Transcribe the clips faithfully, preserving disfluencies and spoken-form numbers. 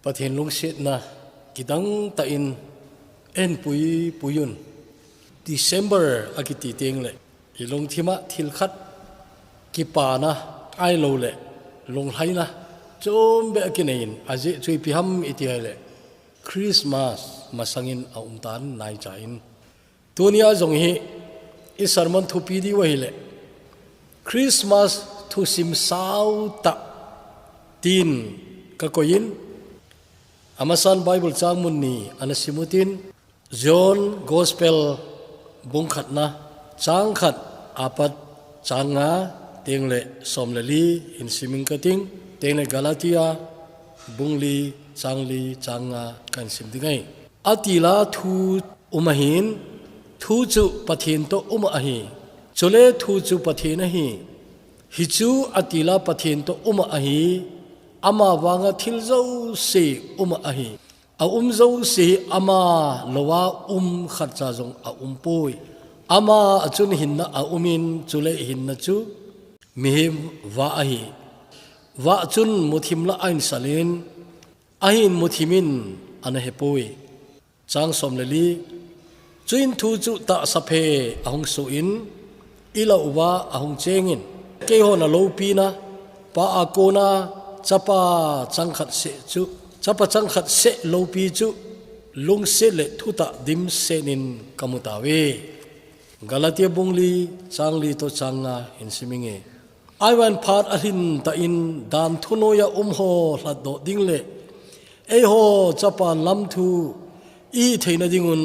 Pathen lungsetna kidang tah in eipui pui un. December a kiti teng le, i lungthim a thil khat kipana ahilou le, lunglhaina chom beh a kinei in, ajeh chu ipi ham iti ahile, Christmas masangin a um tan naicha in. Tunia jong hi i sermon thupi diu ahile, Christmas thusim sao tah tin ka koi in, amasan Bible chang mun ni ana sim utin, John Gospel bung khatna, chang khat apat chang nga, teng le som le li in sim ing kating, teng le Galatia bung li, chang li, chang nga kan sim ding ahi. Atila thu um ahin, thu chu Pathen toh um ahi. Chule thu chu Pathen ahi. Hichu atila Pathen toh um ahi. Ama vanga thil jouse um ahi. A um jouse hi ama louva um khatcha jong a um poi. Ama a chun hinna a um in, chule hinna chu mihem vah ahi. Vah chun muthim lah a ahin sal in, ahin muthim in ana he poi. Chang som le li. Chuin thu chu tahsa phe ahung soh in, i lah uva ahung cheng in, keihon a loupina, Pa a kona Chapa changkhat seh chu, Chapa changkhat seh loupi chu, lungset le thutah dimset in ka mu tauve. Galatia bung li, chang li toh chang nga in sim inge. Ahivangin phat alhin tah in dan thu noiya um ho lhatdoh ding le, eiho chapa lam thu i theina dingun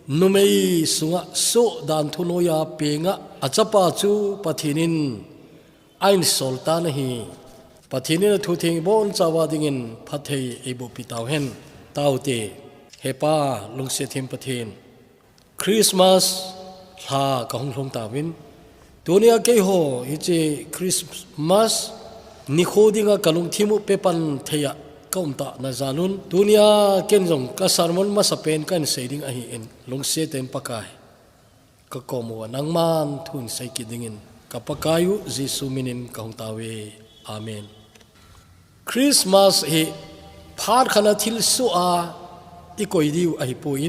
numei sunga soh dan thu noiya penga a Chapa chu Pathen in ahin sol tan ahi. Pathen in a thu theng i bonchauva dingin phatthei eiboh pi tauhen. Taute. He Pa, lungset them Pathen. Christmas lha ka hung lhung tauvin. Tunia keiho hiche Christmas nikho dinga ka lungthim u pepan theiya ka um tah na jal un. Tunia ken jong ka sermon masapen kahin sei ding ahin, lungset tah in Pakai, ka kom uva nangman thu hin sei kit dingin ka Pakai u Jesu minin ka hung tauve. Amen. Christmas hi phat khat a thilsoh a i koi diu ahipoi,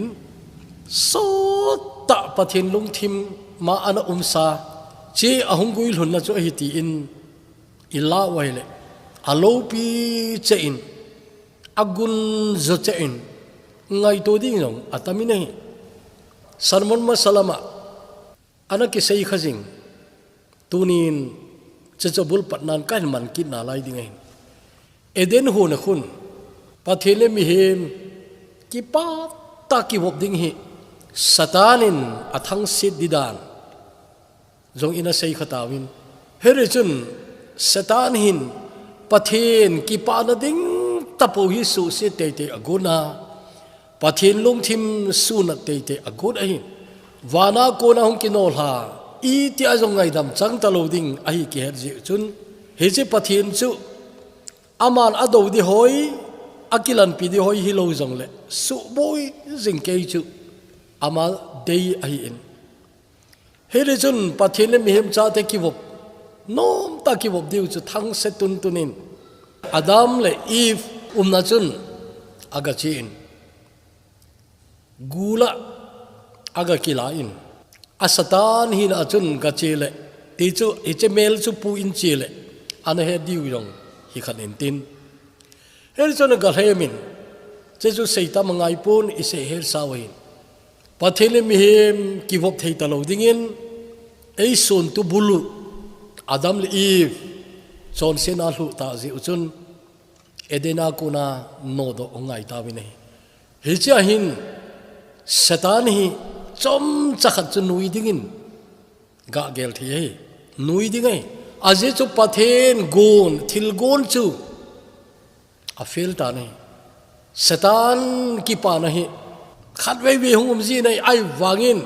sottah Pathen lungthim a ana umsa, hiche ahung guilhunna chu ahi tin i lah u ahile, a loupi cheh in, a gunjo cheh in, ngaito ding jong atam in ahi. Sermon masa lama ana kisei kha jing. Tunin hiche chu abul patnan kahin man kit nalai ding ahin. Eden hon a khun Pathen le mihem kipah tah a kivop ding hi Satan in athangset ding dan jong ina sei kha tauvin. Hijeh chun Satan hin Pathen kipana ding tapou hi suhset teitei agon a, Pathen lungthim sunat teitei agon ahi. Vana kona hung kinolha, itia jong ngaidam chang talou ding ahi kihet jeh chun, hiche Pathen chu aman adou ding hoi, akilanpi ding hoi hilou jongle, suboi jing kei chu ama dei ahin. Hijeh chun Pathen le mihem chate kivop, nomtah a kivop diu chu thangse tuntun in, Adam le Eve umna chun aga che in, gul a aga kila in, a Satan hina a chun ga che le, ti chu hiche mel chu pu in che le, ana het diu jong hi khat in tin. Hijeh chun aga lhem in, hiche chu seitam angai pon i seihet sau ahin. Pathen le mihem kivop thei talou dingin, eisontu bul u Adam le Eve chonsetna alhuh tah jeh u chun, Eden a kona nodoh angai tauvin ahi. Hiche a hin Satan hi chomcha khat chu nui dingin gah gel thei ahi, nui ding ahi. Ajeh chu Pathen gon, thil gon chu a fail tan ahi. Satan kipana hi khatvei vei hung um jin ahi, ahivangin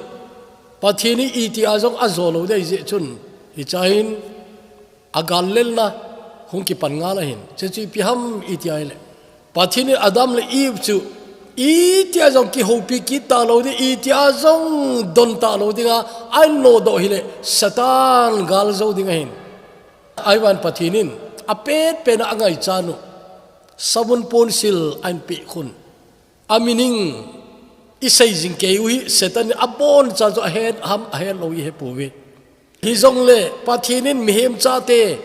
Pathen hi itia jong ajo lou ding ahi jeh chun, hiche a hin a gal lelna hung kipan ngal ahin. Hiche chu ipi ham iti ahile, Pathen in Adam le Eve chu itia jong kihoupi kit talou ding, itia jong don talou dinga ahin nodoh hile, Satan gal jou ding ahin. Ahivangin Pathen in apetpen a angaichat u, Savun ponsil ahin peh khun, a meaning i sei jing kei u hi, Satan in abon cha chu ahet ham ahet lou i he pouve. Hijongle Pathen in mihem chate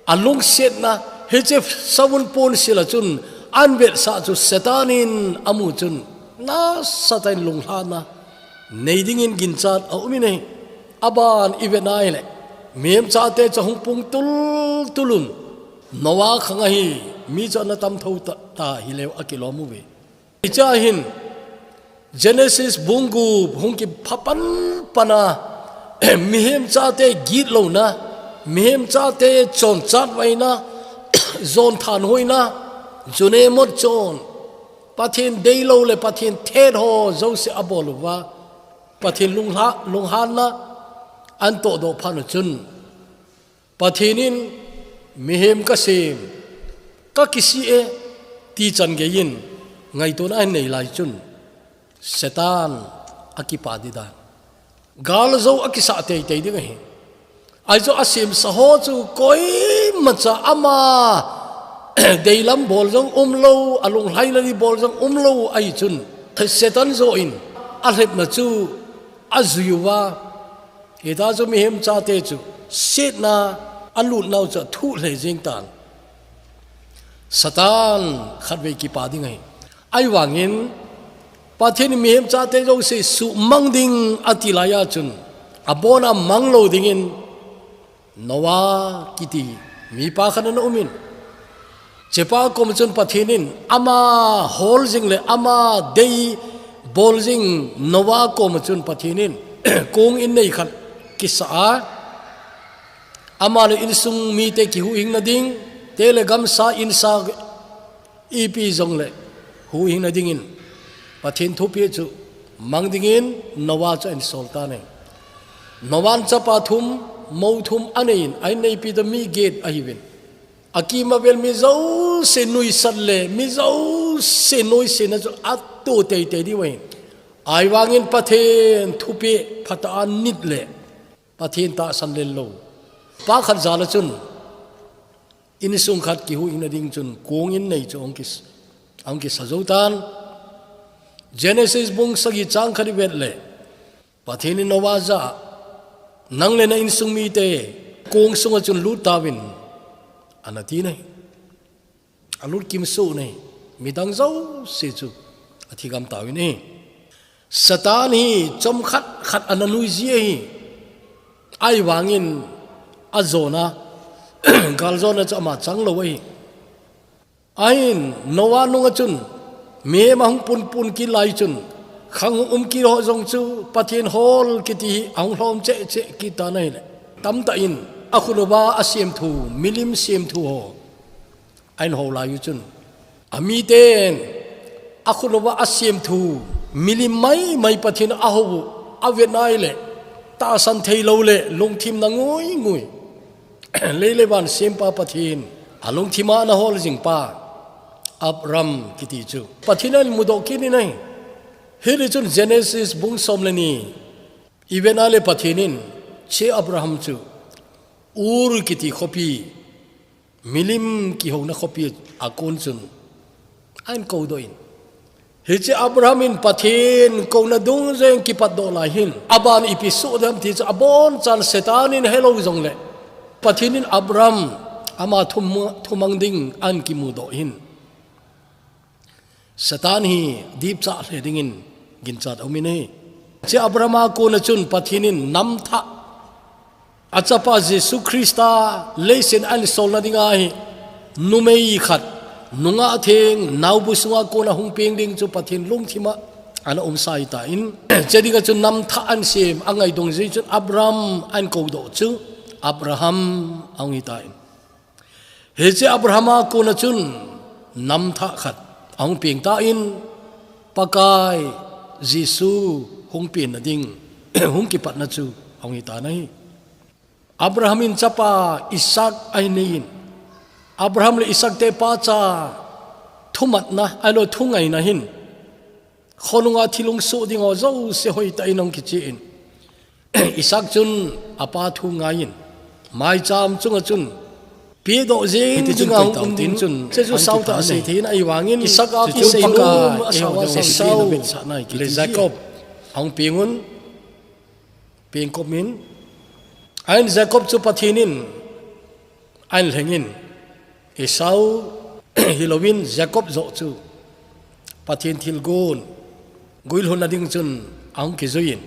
a lungsetna, hiche savun ponsil a chun ahin vetsah chu Satan in amu chun nasatah in lunglhahna nei dingin ginchat a um in ahi. Aban i vet nai le, mihem chate chu ahung pung tultul un, Noah khang a hi mi chu ana tam tho ta, ta hileu akilom uve. Hiche a hin Genesis bung gup hung kiphapan pan a, mihem chate gitlouna, mihem chate chonchatvaina, jon thanhoina, chune mot chon, Pathen deilou le Pathen thet ho jouse abol uva, Pathen lunglha, lunghanna ahin tohdoh phat u chun, Pathen in mihem kasem, kakisih e, ti chan gei in ngaitona ahin nei lai chun, Satan akipa ding dan. Gal jo akisah teitei ding ahi. Ahi chu asemsa ho chu koimacha ama deilam bol jong umlou, alunglhaina ding bol jong umlou ahi chun, Satan jo in alhepna chu ajui uva, hita chu mihem chate chu setna a lutnau chu athuh lheh jeng tan. Satan khatvei kipa ding ahi. Ahivangin Pathen in mihem chate jouse suhmang ding ati lai a chun, abon a mang lou dingin Noah kiti mipa khat ana um in. Chepa kom chun Pathen in ama hol jing le ama dei bol jing Noah kom chun Pathen in kong in nei khat kisa a, ama le insung mite kihuhhingna ding, te le gamsa insa ipi jongle huhhingna dingin Pathen thupeh chu mang dingin Noah chu ahin sol tan ahi. Noah in chapa thum, mou thum anei in, ahin neipi toh mi get ahiuvin. Akima vel mi jouse nuisat le mi jouse noisena chu ato teitei diu ahi. Ahivangin Pathen thupeh phatah a nit le Pathen tahsan lel lou pa khat jal a chun, insung khat kihuhhingna ding chun kong in nei chu ahung kis-, ahung kisa jou tan. Genesis bung sagi chang khat i vet le, Pathen in Noah jah a, nang le na insung mite kong sunga chun lut tauvin, ana ti nai. Alut kimsoh nai. Midang jouse chu athi gam tauvin ahi. Satan hi chomkhat khat ana nuiji ahi. Ahivangin ajona, galjona chu ama chang lou ahi. Ahin Noah nunga chun mihem ahung punpun kit lai chun, khang hung um kit ho jong chu Pathen hol kiti hi ahung lhom cheh cheh kit tan ahile, tamtah in akhut uva asemthu, milim semthu ho ahin hou lai u chun, amiten akhut uva asemthu, milim maimai Pathen ahou u avet nai le, tahsan thei lou le lungthimna nguingui, lei le van sempa Pathen alungthim a ana hol jing pa Abram kiti chu Pathen in ahin mudoh kit in ahi. Hiti chun Genesis bung som le ni i vet nai le, Pathen in hiche Abraham chu Ur kiti khopi, milim kihouna khopi a kon chun ahin koudoh in. Hiche Abraham in Pathen kouna dungjuiya ahin kipatdoh lai hin, aban ipi soh dem ti chu abonchan Satan in helou jongle, Pathen in Abraham ama thum-, thumang ding ahin kimudoh in. Satan hi dipchah lheh dingin ginchat aum in ahi. Hiche Abraham a kona chun Pathen in namthah, achapa Jesu Christa leiset a ahin solna dinga hi numei khat, nungah theng, naobu sunga kona hung peng ding chu Pathen lungthim a ana umsa ahitan. Hiche dinga chun namthah ahin sem, angai dungjuiya chun Abraham ahin koudoh chu Abraham ahung hitan. Hiche Abraham a kona chun namthah khat ahung peng tan, Pakai Jesu hung penna ding, hung kipatna chu ahung hitan ahi. Abraham in chapa Isaac ahin nei in, Abraham le Isaac te pacha thumatna, ahilou thungaina hin, khonunga thil hung soh ding ho jouse hoitah in ahung kichen. Isaac chun apa thu ngai in, maicham chunga chun Pi doh jing ding a hung um ding chun, Jesu sau ta sei thei in ahi vangin, Isaac a kisei nom a sau a sau le Jacob a hung peng un, peng kop in, ahin Jacob chu Pathen in ahin lheng in, Esau hilouvin Jacob joh chu Pathen thilgon guilhunna ding chun a hung kijui in,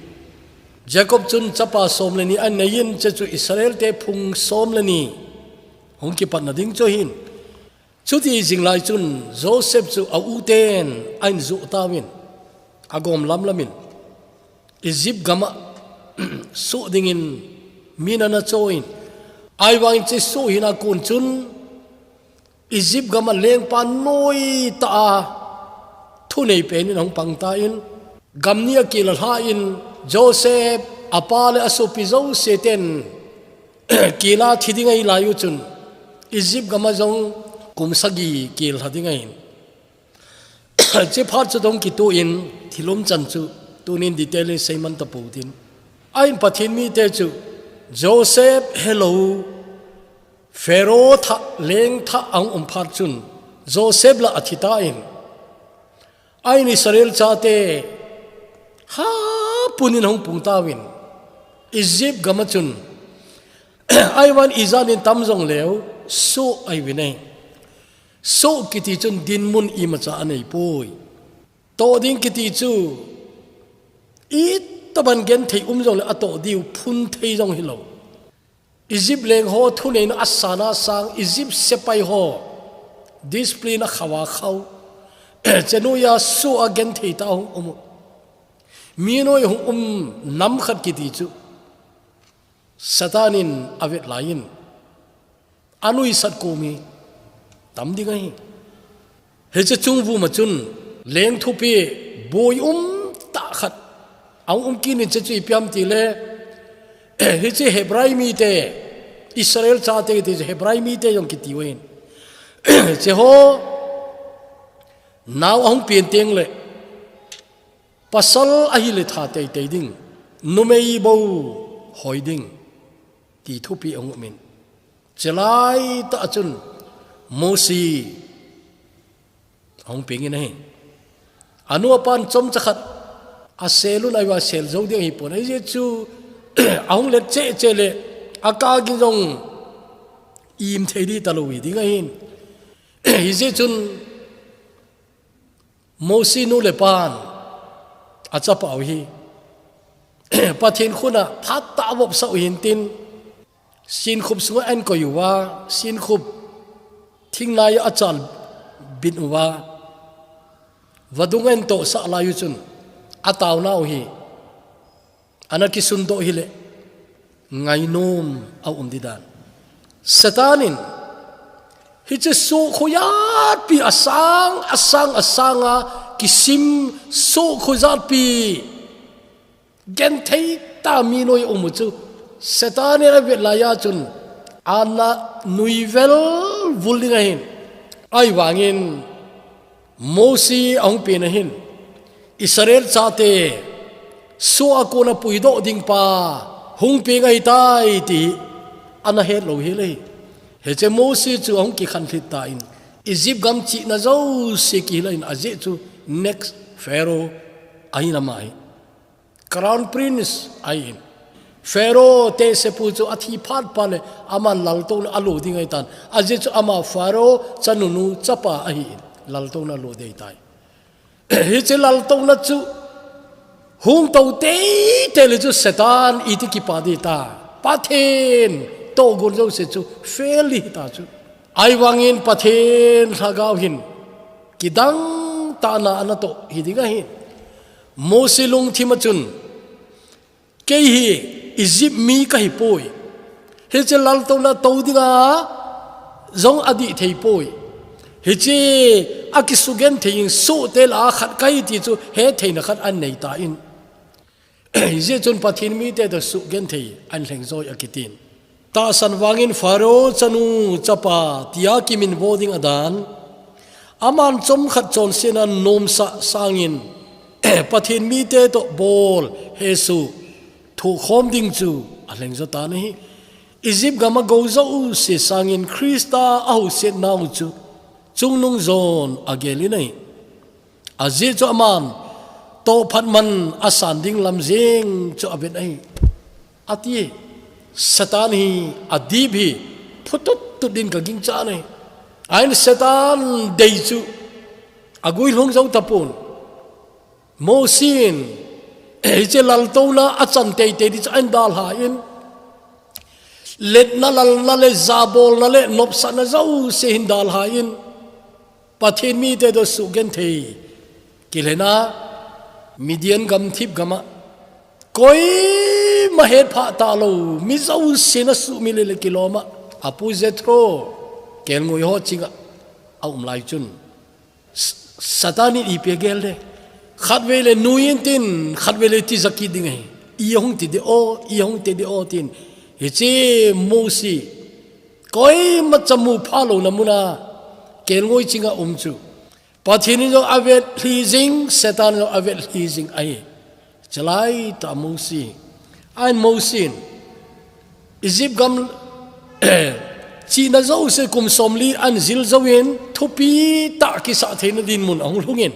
Jacob chun chapa som le ni ahin nei in, che chu Israel te phung som le ni hung kipatna ding chu ahin. Chuti jing lai chun Joseph chu a u ten ahin joh tauvin, a gom lamlam in Egypt gam a soh dingin min ana cho in, ahi vangin che soh hina kon chun Egypt gam a lengpa noi tah a thunei pen in a hung pang ta in, gam ni a kila lha in Joseph, a pa le a sopi jouse ten kila thi ding ahi lai u chun, Egypt gam a jong kum sagi kila ding ahin. Che phat chu dong kitu in thil um chan chu tunin detail in sei man ta pou tin. Ahin Pathen mite chu Joseph helou Pharaoh thah, leng thah a hung um phat chun Joseph la a thi ta in, ahin Israel chate ha pun in a hung pung tauvin, Egypt gam a chun ahi vangin ijat in tam jong leu soh ahi uvin ahi. Soh kiti chun dinmun imacha a nei poi. Toh ding kiti chu itobang genthei um jong le a toh diu phun thei jong hilou. Egypt leng ho thuneina a san a sang, Egypt sepai ho discipline a khau a khau. Che noi a soh a genthei tah a hung um u, mi noi a hung um nam khat kiti chu Satan in a vet lai in a nuisat kom hi tam ding ahi. Hiche chung vum a chun leng thupeh boi um tah khat a hung um kit in, che chu ipi ham ti le, hiche Hebrai mite, Israel chate kiti chu Hebrai mite jong kiti uvin, che ho nao a hung pen teng le pasal ahi le tha teitei ding, numei bou hoi ding ti thupeh a hung um in, che lai tah a chun Mosi a hung peng in ahi. A nu a pan chomcha khat a sel un ahi uva, sel jou ding ahi pon. Ajeh chu a hung let cheh cheh le a kagin jong im thei di talou hi ding ahin. Hijeh chun Mosi nu le pan a chapa u hi Pathen khut a phat tah a vopsah u hin tin, sinkhup sunga ahin koi uva, sinkhup thingnai a chal bin uva, vadung ahin tohsah lai u chun a taona u hi ana kisun doh hile ngainom a um di dan. Satan in hiche soh khoijatpi a sang, a sang, a sang a kisim soh khoijatpi genthei tah mi noi a um u chu Satan in a vet lai a chun ana nui vel vul ding ahin. Ahi vangin Mosi a hung pen ahin, Israel chate soh a kona puidoh ding pa hung peng ahitai ti ana het lou hel ahi. Hiche Mosi chu a hung kikhanlhit tan, Egypt gam chihna jouse kihil in, ajeh chu next Pharaoh ahin ama hi. Crown Prince ahin. Pharaoh tehsepu chu a thi phat phat le aman laltouna a lo ding ahitan. Ajeh chu ama Pharaoh chanunu chapa ahin. Laltouna a lo ding ahitai. Hiche laltouna chu hung to teitei le chu Satan iti kipa ding ta. Pathen tohgon jouse chu fail ding ta chu. Ahi vangin Pathen Lhagao hin kidang tahna ana toh hi ding ahin. Mosi lungthim a chun, kei hi Egypt mi kahi poi. Hiche laltouna to dinga jong adih thei poi. Hiche a kisugenthei in sohte lah a khat kahi ti chu hetheina khat anei tan. Hijeh chun Pathen mite toh sugenthei ahin lheng joi akitin. Tahsan vangin Pharaoh chanu chapa tia kiminvo ding adan. Aman chomkhat chonsetna nomsah sangin Pathen mite toh bol hesoh thohkhom ding chu alheng jo tan ahi. Egypt gam a go jouse sangin Krista a housetnau chu chungnung jon a gel in ahi. Ajeh chu aman tohphat man a san ding lam jeng chu a vet ahi. Ati, Satan hi a dip hi phutut tut din ka gingcha ahi. Ahin Satan dei chu a guilhung jou tapon. Mosi in hiche laltouna a chan teitei ding chu ahin dalha in, letna lalna le jabolna le nopsahna jouse hin dalha in, Pathen mite toh sugenthei kilhena Midian gamthip gam a koima hetphah talou mi jousen a sumil le kilom a, a pu Jethro kelngoi ho ching a a um lai chun, S-, Satan in ipi a gel de. Khatvei le nui intin, khatvei le tija kit ding ahi. I hung ti de o, i hung ti de o tin. Hiche Mosi koima cha mu phalouna mun a kelngoi ching a um chu Pathen in jong a vetlhi jing, Satan in jong a vetlhi jing ahi. Chulai tah Mosi. Ahin Mosi in Egypt gam chihna jouse kum somli ahin jil jouvin thupi tah kisah theina dinmun a hung lhung in.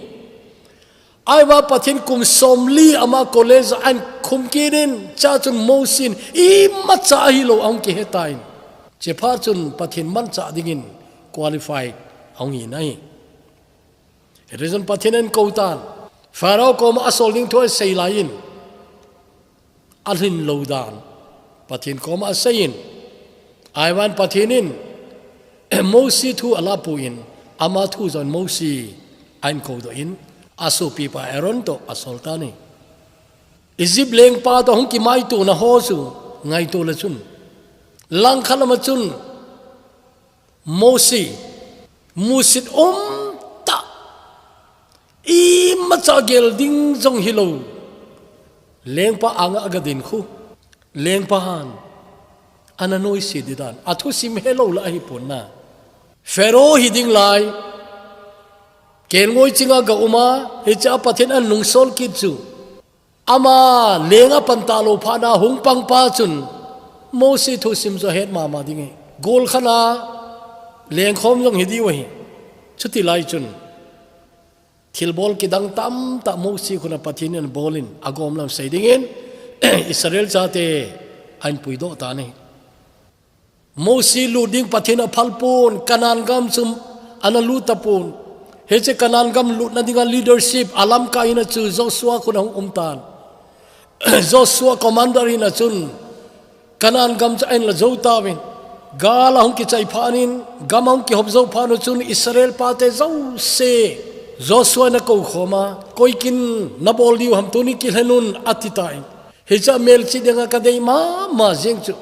Ahivang Pathen kum somli ama college a ahin khum kit in, chua chun Mosi in imacha ahilou a hung kihe tan. Hiche phat chun Pathen manchah dingin qualify a hung hi in ahi. Hiti chun Pathen in ahin kou tan. Pharaoh koma a sol ding thu ahin sei lai in, a lhin lou dan Pathen koma a sei in, ahivang Pathen in Mosi thu a lah pon, ama thu jong Mosi ahin kou doh in, a sopipa Aaron toh a sol tan ahi. Egypt lengpa toh hung kimaitona ho chu ngaito le chun, langkhat lama chun Mosi, musit um tah, imacha gel ding jong hilou, lengpa anga aga din khu, lengpa hin ana noise ding dan, a thusim helou lah ahi pon na. Pharaoh hi ding lai, kelngoi ching a ga um a, hiche a Pathen in ahin nungsol kit chu. Ama leng a pan talou phat na hung pangpa chun Mosi thusim chu ahet mama ding ahi. Gol khat a lengkhom jong hi diu ahi. Chuti lai chun thilbol kidang tamtah Mosi khut a Pathen in ahin bol in, a gom lam sei dingin Israel chate ahin puidoh tan ahi. Mosi lut ding Pathen in aphal pon, Canaan gam chu ana lut tapon. Hiche Canaan gam lutna dinga leadership a lamkai hina chu Joshua khut a hung um tan. Joshua commander hina chun Canaan gam chu ahin la jou tauvin. Gal ahung kichai phat in, gam ahung kihop jou phat un chun Israel pate jouse Joshua in akou khom a, koi kin nabol diu ham, tuni kilhen un ati tan. Hiche a melchih dinga kadei mama jeng chu.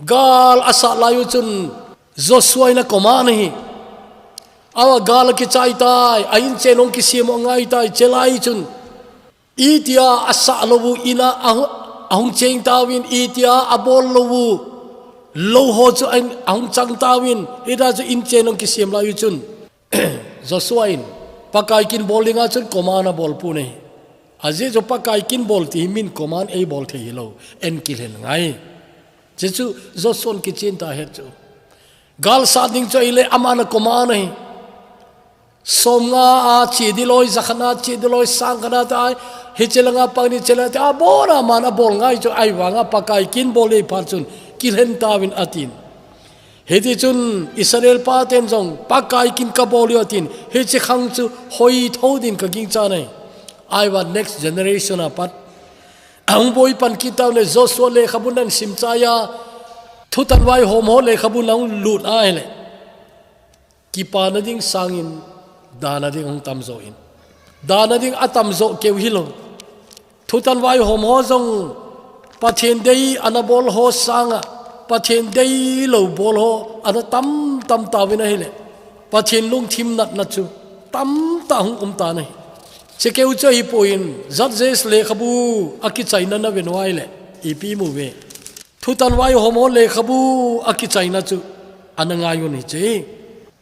Gal asat lai u chun Joshua in a command ahi. Awa gal akichai tai, a inchen hung kisem u angai tai, chulai chun. Itia asah lou u in a, ahu-, ahung cheng tauvin, itia abol lou u, lou ho chu ahin, ahung chang tauvin, hita chu inchen hung kisem lai u chun. Joshua in, Pakai kin bol dinga chun command abol pon ahi. Ajeh chu Pakai kin bol ti hi min command eibol thei hilou, eikilhen ngai. Hiche chu Joshua in kichen ta het chu. Gal sat ding chu ahile aman a command ahi. Som nga a che ding loi, ja khat na che ding loi, sang khat na tai, hiche langa pang ding, hiche langa tai, abon a aman abol ngai chu ahivanga Pakai kin bol ding phat chun kilhen tauvin atin. Hiti chun Israel paten jong Pakai kin kabol diu atin, hiche khang chu hoi thou din kagingchan ahi. Ahivang next generation a pat ahung boi pan kit tauvin le Joshua lekhabun ahin sim chai a, thutan vaihom ho lekhabun ahung lut ahile, kipana ding sangin dana ding ahung tamjo in. Dana ding atamjo keu hilou. Thutan vaihom ho jong Pathen dei ana bol ho sanga, Pathen deilou bol ho ana tamtam tauvin ahile, Pathen lungthim natna chu tamtah hung um tan ahi. Hiche keu chu ahipoi, Judges lekhabu akichaina naven u ahile, ipi imu uve. Thutan vaihom ho lekhabu akichaina chu ana ngai un hiche.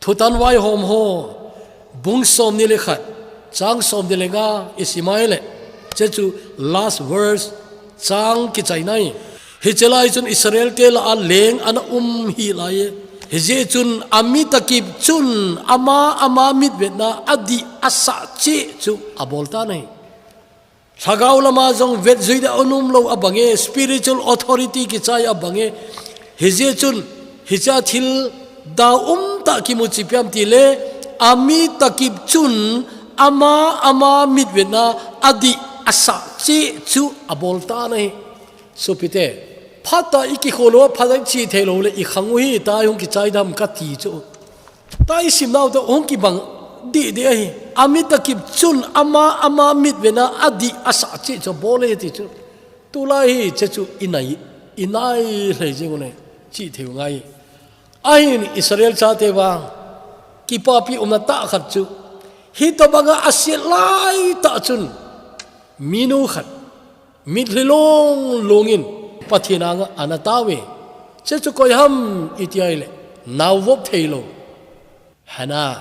Thutan vaihom ho bung somni le khat, chang somni le nga isim ahile, hiche chu last verse chang kichaina ahi. Hiche lai chun Israel te lah a leng ana um hi lai e. Hijeh chun a mi takip chun ama, ama mitvetna a dih a sah cheh chu a bol tan ahi. Lhagao lama jong vetjui da a um lou a bang e, spiritual authority kichai a bang e. Hijeh chun hiche a thil dau um tah kimu chu ipi ham ti le, a mi takip chun ama, ama mitvetna a dih a sah cheh chu a bol tan ahi. Sopite, phat a i kikhol uva, phat a i chih thei lou le i khang u hi, tua hung kichai dem ka ti chu. Tua i sim nau toh hung kibang deh deh ahi. A mi takip chun ama, ama mitvetna a dih a sah cheh chu a bol e ti chu. Tulai hiche chu i nai, i nai lheh jing u ahi, chih thei u ngai. Ahin Israel chate vang kipapi umna tah khat chu, hitobang a a se lai tah chun minu khat mitlhi long long in Pathen anga ana tao e. Hiche chu koi ham i ti a ahile, nao vop thei lou Hannah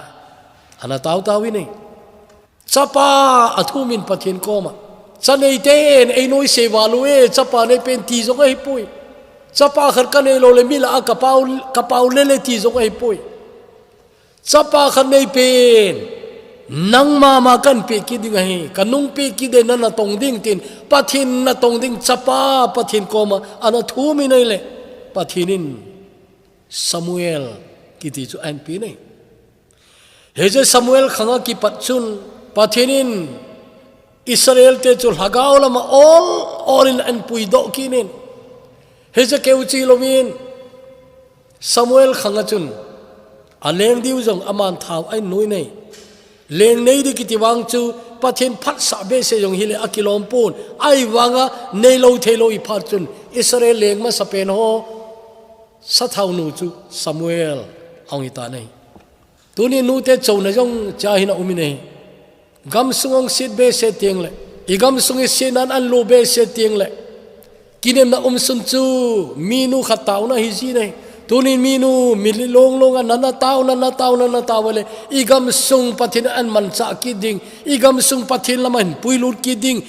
ana tao tao in ahi. Chapa a thum in Pathen koma, cha nei ten ei noise val u e, chapa nei pen ti jong ahi poi. Chapa khat ka nei lou le mi lah a ka pao, ka pao le le ti jong ahi poi. Chapa khat nei pen nangma ma kan pe kit ding ahi, ka nung pe kit ding, na natong ding tin, Pathen natong ding chapa Pathen koma ana thum in ahile, Pathen in Samuel kiti chu ahin pe in ahi. Hiche Samuel khang a kipat chun Pathen in Israel te chu lhagao lama ol ol in ahin puidoh kit in, hiche keu chi louvin Samuel khang a chun a leng diu jong aman thao ahin nu in ahi. Leng nei ding kiti vang chu Pathen phatsah behseh jong hile a kilom pon, ahivanga nei lou thei lou i phat chun Israel leng masapen ho sathao nu chu Samuel ahung hi tan ahi. Tuni nute chouna jong hiche a hin a um in ahi. Gamsung hung set behseh teng le, i gamsung i set nan ahin lo behseh teng le, kinemna um sun chu minu khat taona hi jin ahi. Tuni minu mitlhi long long a na na taona, na taona, na tao le, i gamsung Pathen in ahin manchah kit ding, i gamsung Pathen lama ahin puilut kit ding,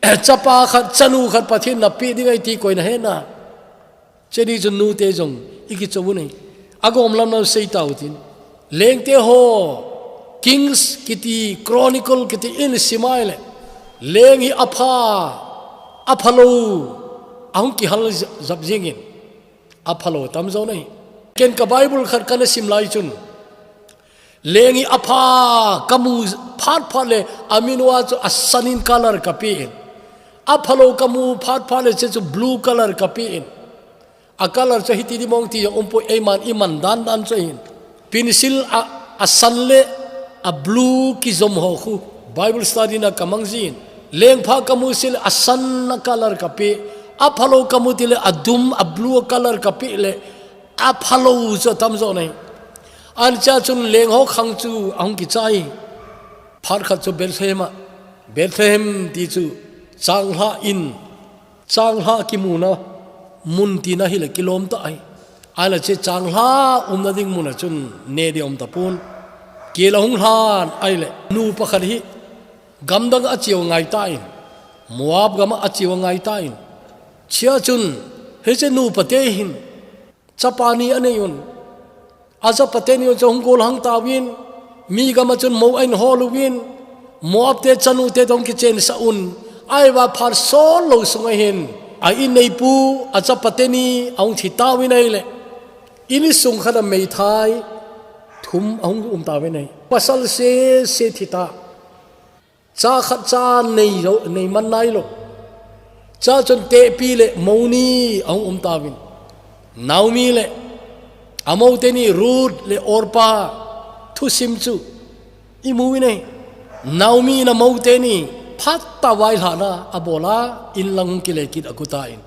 chapa khat, chanu khat Pathen in na pe ding ahi ti koi na he na. Hiche ni chun nute jong i kichou u ahi. A gom lam lam sei tau tin. Lengte ho, Kings kiti, Chronicle kiti in sim a ahile, leng hi a pha, a pha lou, ahung kihal jap jing in, a pha lou atam jo ahi. Ken ka Bible khat kana sim lai chun, leng hi a pha ka mu phat phat le, a min uva chu a san in color ka pe in. A pha lou ka mu phat phat le, hiche chu blue color ka pe in. A color chu hiti di mong ti jong um poi, eiman i man dan dan chu ahin. Pencil a, a san le a blue kijom ho khu Bible study na ka mang jin. Leng pha ka mu seh le a san a color ka pe. A pha lou ka mu teng le a dum a blue color ka pe le, a pha lou chu atam jo ahi. Hiche a chun leng ho khang chu ahung kichai. Phat khat chu Bethlehem a, Bethlehem ti chu changlhah in, changlhah kimuna mun tina hile kilom tah ahi. Ahile hiche changlhah umna ding mun a chun neh ding aum tapon. Kel ahung lhan ahile, nupa khat hi gamdang a cheu ngai tan, Moab gam a cheu ngai tan. Hiche a chun hiche nupa te hin chapa ni anei un. A chapa teni u chu ahung gollhang tauvin, mi gam a chun mou ahin hol uvin, Moab te chanu te toh ahung kichensah un, ahivang phat sol lou sung ahin, a inneipu, a chapa teni ahung thi tauvin ahile, in sung khat a meithai thum ahung um tauvin ahi. Pasal sese thi ta. Cha khat cha nei lou, nei man nai lou. Hiche a chun tepi le mou ni ahung um tauvin. Naomi le a mou teni Ruth le Orpah thusim chu i mu uvin ahi. Naomi in a mou teni phat a vailhahna a bol a, in lang hung kile kit a gu tan.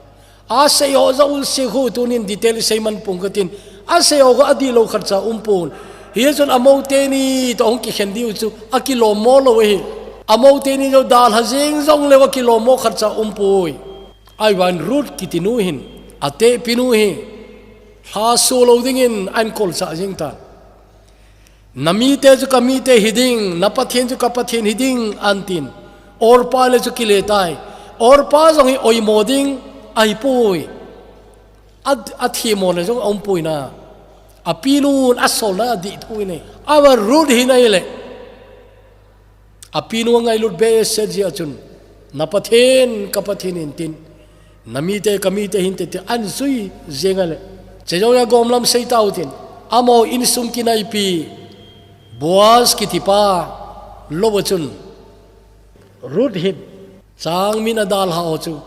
A sei ho jouse khu tunin detail sei man pong ka tin. A sei ho khu adih lou khat cha um pon. Hichun a mou teni toh ahung kikhen diu chu a kilom mo lou ahi. A mou teni chu dalha jing jong leu a kilom mo khat cha um poi. Ahivangin Ruth kiti nu hin, a tepi nu hi lha so lou dingin ahin kolchah jing tan. Na mite chu ka mite hi ding, na Pathen chu ka Pathen hi ding, ahin tin. Orpah le chu kile tai. Orpah jong hi oimo ding ahi poi. A, a themona jong a umpoi na. A pinun a solna a dih thu in e. Ava Ruth hin ahile. A pinu a ngailut behseh jeh a chun. Na Pathen, ka Pathen in tin. Na mite, ka mite hin te te an jui jeng a le. Che jong a gom lam sei tau tin. Amaho insung kinaipi. Boaz kitipa. Lo a chun. Ruth hin. Chang min a dalha ho chu.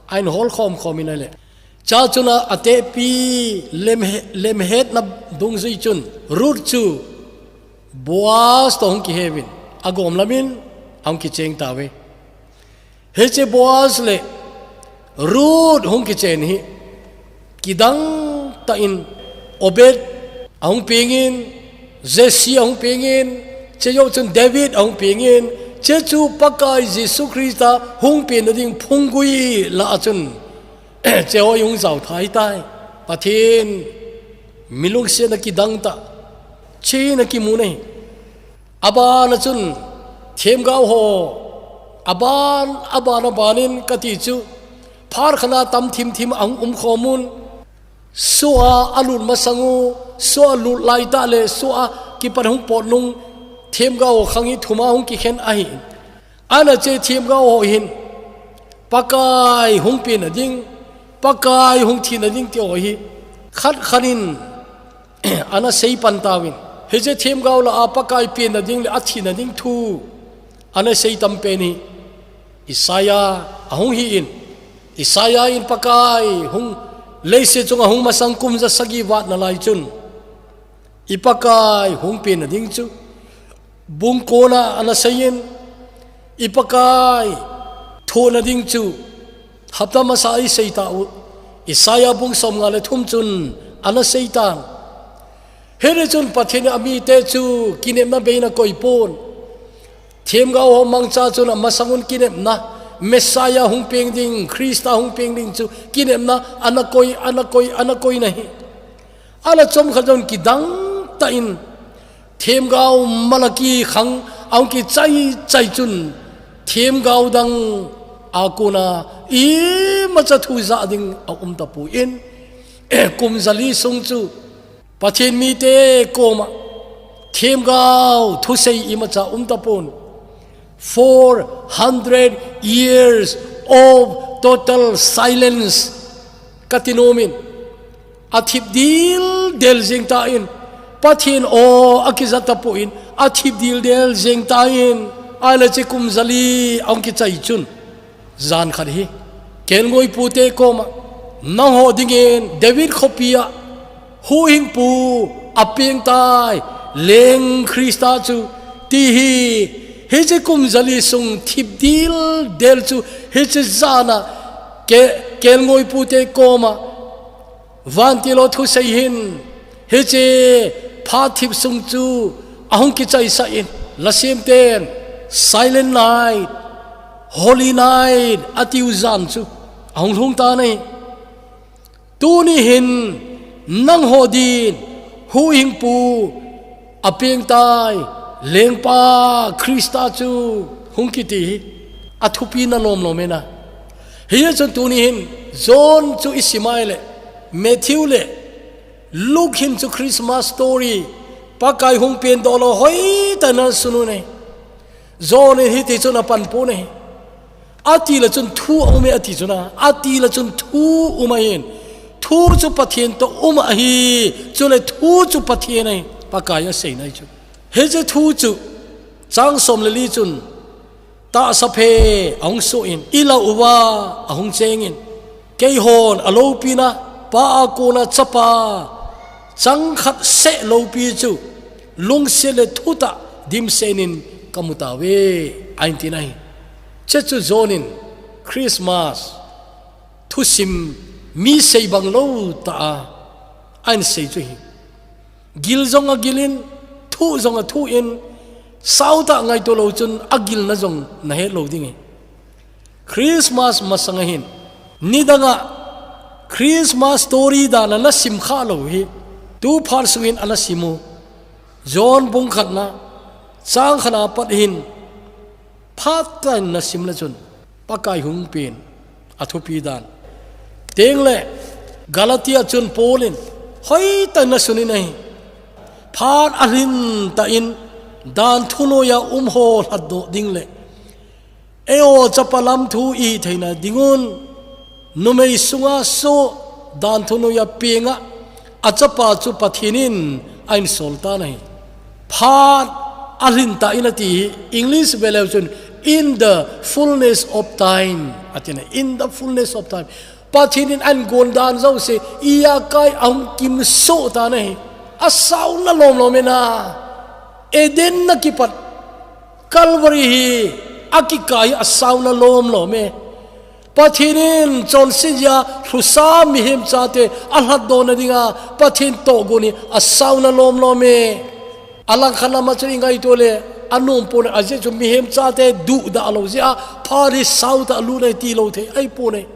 Ahin hol khom khom in ahile. Cha chun a, a tepi lem he-, lem hetna dungzui chun Ruth chu Boaz to hung kiheuvin a gom lamin a hung kicheng tauve. Hiche Boaz le Ruth hung kichen hi kidang tah in Obed a hung pengin, Jesse a hung pengin, che jou chun David a hung pengin, che chu Pakai Jesu Christa hung penna ding phunggui lah a chun, che ho hung jao thei tai. Pathen, mi lungsetna kidang tah, chena kimu nei. A bana chun themgao ho, a ban, a ban, a banin ka ti chu, phat khat a tam thim thim a hung um khom un, sua a lut masang u, sua lut lai tah le, sua kipat hung pot nung, themgao ho khang hi thum a hung kikhen ahi. Ana che themgao ho hin, Pakai hung penna ding, Pakai hung thina ding ti ho hi, khat khat in, ana sei pan tauvin. Hiche themgao lah a Pakai penna ding le a thina ding thu ana sei tam pen hi. Isaiah a hung hi in. Isaiah in Pakai hung leiset chunga hung masang kum ja sagi vat na lai chun. I Pakai hung penna ding chu. Bung kona ana sei in, i Pakai thohna ding chu hapta masa a i sei tau, Isaiah bung som nga le thum chun ana sei tan. Hiti chun Pathen in a mite chu kinepna beina koi pon. Themgao ho mangcha chun a masang un kinepna, Messiah hung peng ding, Christa hung peng ding chu kinepna ana koi, ana koi, ana koi na hi. Ala chom khat jong kidang tah in, themgao Malachi khang a hung kichai chai chun, themgao dang a kona imacha thu ja ding a um tapon, kum jali sung chu Pathen mite koma themgao thusei imacha um tapon. Four hundred years of total silence. Ka ti nom in, a thip dil del jeng tan, Pathen aw a kija tapon, a thip dil del jeng tan, ahile hiche kum jali a hung kichai chun. Jan khat hi, kelngoi pute koma, nangho dingin David khopi a, huhhingpu a peng tai, Leng Christa chu, ti hi, hiche kum jali sung thip dil del chu, hiche jan a, ke-, kelngoi pute koma, Vantil ho thusei hin, hiche phat thip sung chu a hung kichaisah in, lasem ten, Silent Night, Holy Night, a tiu jan chu a hung lhung tan ahi. Tuni hin, nangho din, huhhingpu, a peng tai, Lengpa Christa chu hung kiti hi, a thupi na lom lom e na. Hijeh chun tuni hin, John chu i sim a ahile, Matthew le, Luke hin chu Christmas story, Pakai hung pen doh lou hoitah in ana sun u ahi. John in hiti chun a pan pon ahi. Ati le chun thu a um e ati chun a, ati le chun thu um ahin. Thu chu Pathen toh um ahi, chule thu chu Pathen ahi, Pakai a seina ahi chu. Hiche thu chu, chang som le li chun, tahsa phe a hung soh in, i lau uva a hung cheng in, keihon a loupina, Pa a kona Chapa, chang khat seh loupi chu, lungset le thutah dimset in ka mu tauve, ahin ti ahi. Hiche chu John in Christmas thusim mi sei bang lou tah a, ahin sei chu ahi. Gil jong a gil in, thu jong a thu in, sao tah ngaito lou chun a gilna jong na het lou ding ahi. Christmas masang a hin, nidang a Christmas story dan a na sim kha lou hi, tu phat sung in ana sim u. John bung khatna, chang khatna pat hin, phat tah in na sim le chun, Pakai hung pen, a thupi dan. Teng le, Galatia chun Paul in hoitah in asun in ahi. Phat alhin tah in dan thunoiya um ho lhatdoh ding le eiho chapa lam thu ihi theina dingun numei sunga soh dan thunoiya penga achapa chu Pathen in ahin sol tan ahi. Phat alhin tah in ati hi English veleu chun in the fullness of time ati na, in the fullness of time. Pathen in ahin gon dan jouse, ijakai ahung kimsoh tan ahi. Asauna lomlom e na. Eden a kipat Calvary hi akikai hi asauna lomlom e. Pathen in chonset jeh a lhusa mihem chate alhatdohna dinga Pathen tohgon hi asauna lomlom e. Alangkhat lama chun ingaito le anom pon, ajeh chu mihem chate duhdah lou jeh a phat hi sao tah a lut ahi ti lou thei ahipon e.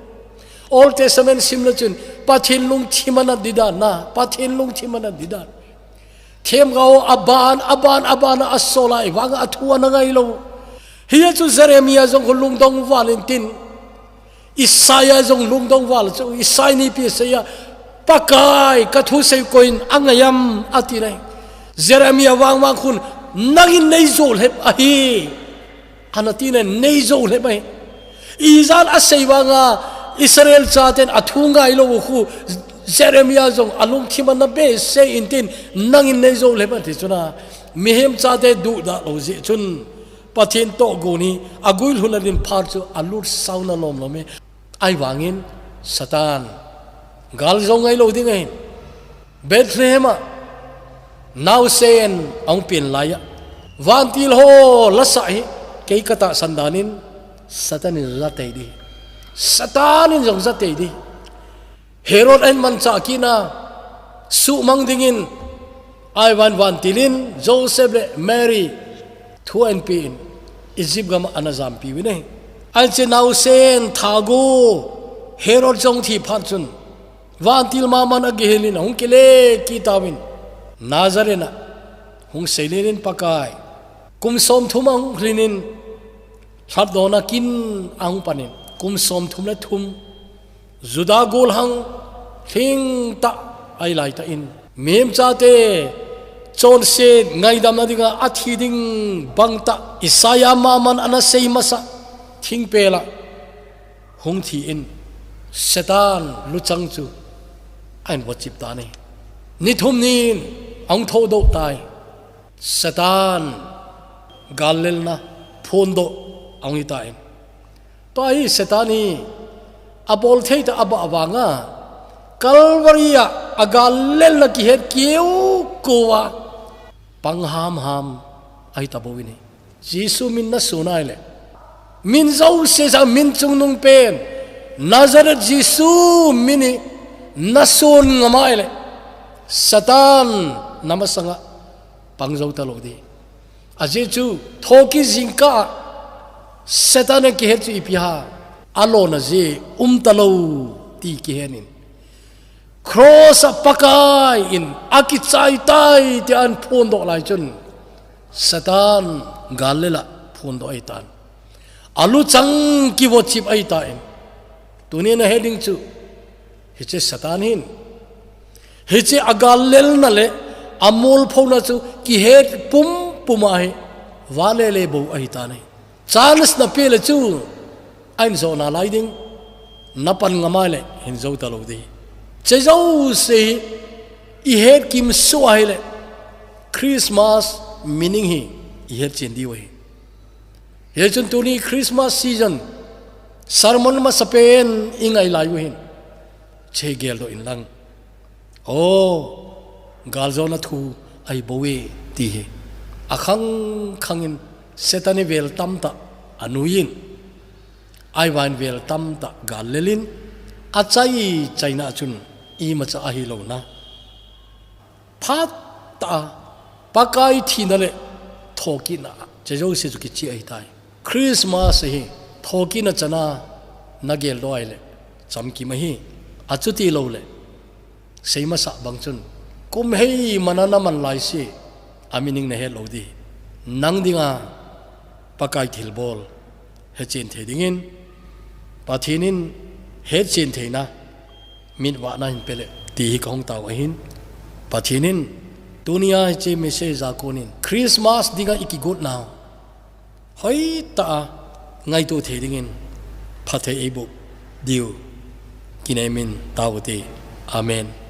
Old Testament sim le chun Pathen lungthim ana ding dan na, Pathen lungthim ana ding dan. Themgao aban, aban, aban a asol a, ahivanga athu ana ngai lou. Hia chu Jeremiah jong khu lungdong val in tin, Isaiah jong lungdong val chu, Isaiah nipi asei a, Pakai, ka thusei koiyin angai am, ati nai. Jeremiah vangvang khun, nangin nei jou lhep ahi. Ana ti nai, nei jou lhep ahi. Ijeh a asei vanga Israel chaten athu ngai lou u khu Jeremiah jong alungthim ana behseh in tin, nangin nei jou lhep ati chu na. Mihem chate duhdah lou jeh chun Pathen tohgon hi aguilhun a din phat chu alut sauna lomlom e. Ahivangin Satan gal jou ngai lou ding ahin. Bethlehem a naosen ahung pen lai a, vantil ho lasah hi kei ka tahsan dan in Satan in jatei ding. Satan in jong jatei ding. Herod ahin manchah kit na, suhmang dingin, ahivangin vantil in Joseph le Mary thu ahin pen, Egypt gam a ana jampi uvin ahi. Ahin che naosen tha go, Herod jong thi phat chun, vantil maman agihil in ahung kile kit tauvin, Nazareth a hung seilel in Pakai. Kum somthum ahung lhin in, lhatdohna kin ahung pan in, kum somthum le thum, Juda golhang lhingtah ahi laitah in, mihem chate chonset ngaidamna dinga athi ding bangtah, Isaiah maman ana sei masa thingpel a hung thi in, Satan luchang chu ahin vohchip tan ahi. Ni thum ni in ahung thodoh tai. Satan gal lelna phondoh ahung hi tan. Tua hi Satan hi abol thei tah a abah vanga Calvary a agal lelna kihet keu keu a pang hamham ahi tabou in ahi. Jesu min nason ahile, min jouse sang min chungnung pen Nazareth Jesu min hi nason ngam ahile, Satan namasanga pang jou talou ding. Ajeh chu thokit jingkah a Satan in akihet chu ipi ham, alona jeh um talou ti kihen in, cross a Pakai in akichai tai tia ahin phondoh lai chun Satan gal lel a phondoh ahi tan. Aluchang kivohchip ahi tan. Tuni nahet ding chu, hiche Satan hin, hiche agal lelna le amolphona chu kihet pumpum ahi, vale le bou ahi tan ahi. Chance napeh le chu ahin jona lai ding, napan ngam ahile hin jou talou ding. Hiche jouse hi ihet kimsoh ahile Christmas meaning hi ihet chen diu ahi. Hichun tuni Christmas season sermon masapen ingai lai u hin, hiche geldoh in lang. O, galjona thu ahi bou e ti hi. Akhang khang in Satan hi vel tamtah anuiyin, ahivangin vel tamtah gal lel in, achai chaina chun imacha ahi louna. Phat tah a Pakai thina le thokitna a, hiche jouse chu kichai ahi tai. Christmas hi thokitna chana nageldoh ahile chamkim ahi. Achuti lou le, seimasa bang chun, kum hei mana naman lai se, a meaning nahet lou ding. Nang dinga Pakai thilbol hechen thei dingin, Pathen in hechen theina Mitvahna hin pele ti hi kahung tao ahin. Pathen in tunia hiche message a konin Christmas dinga ikigotna hoitah a ngaito thei dingin phatthei eiboh diu kinemin tao ute. Amen.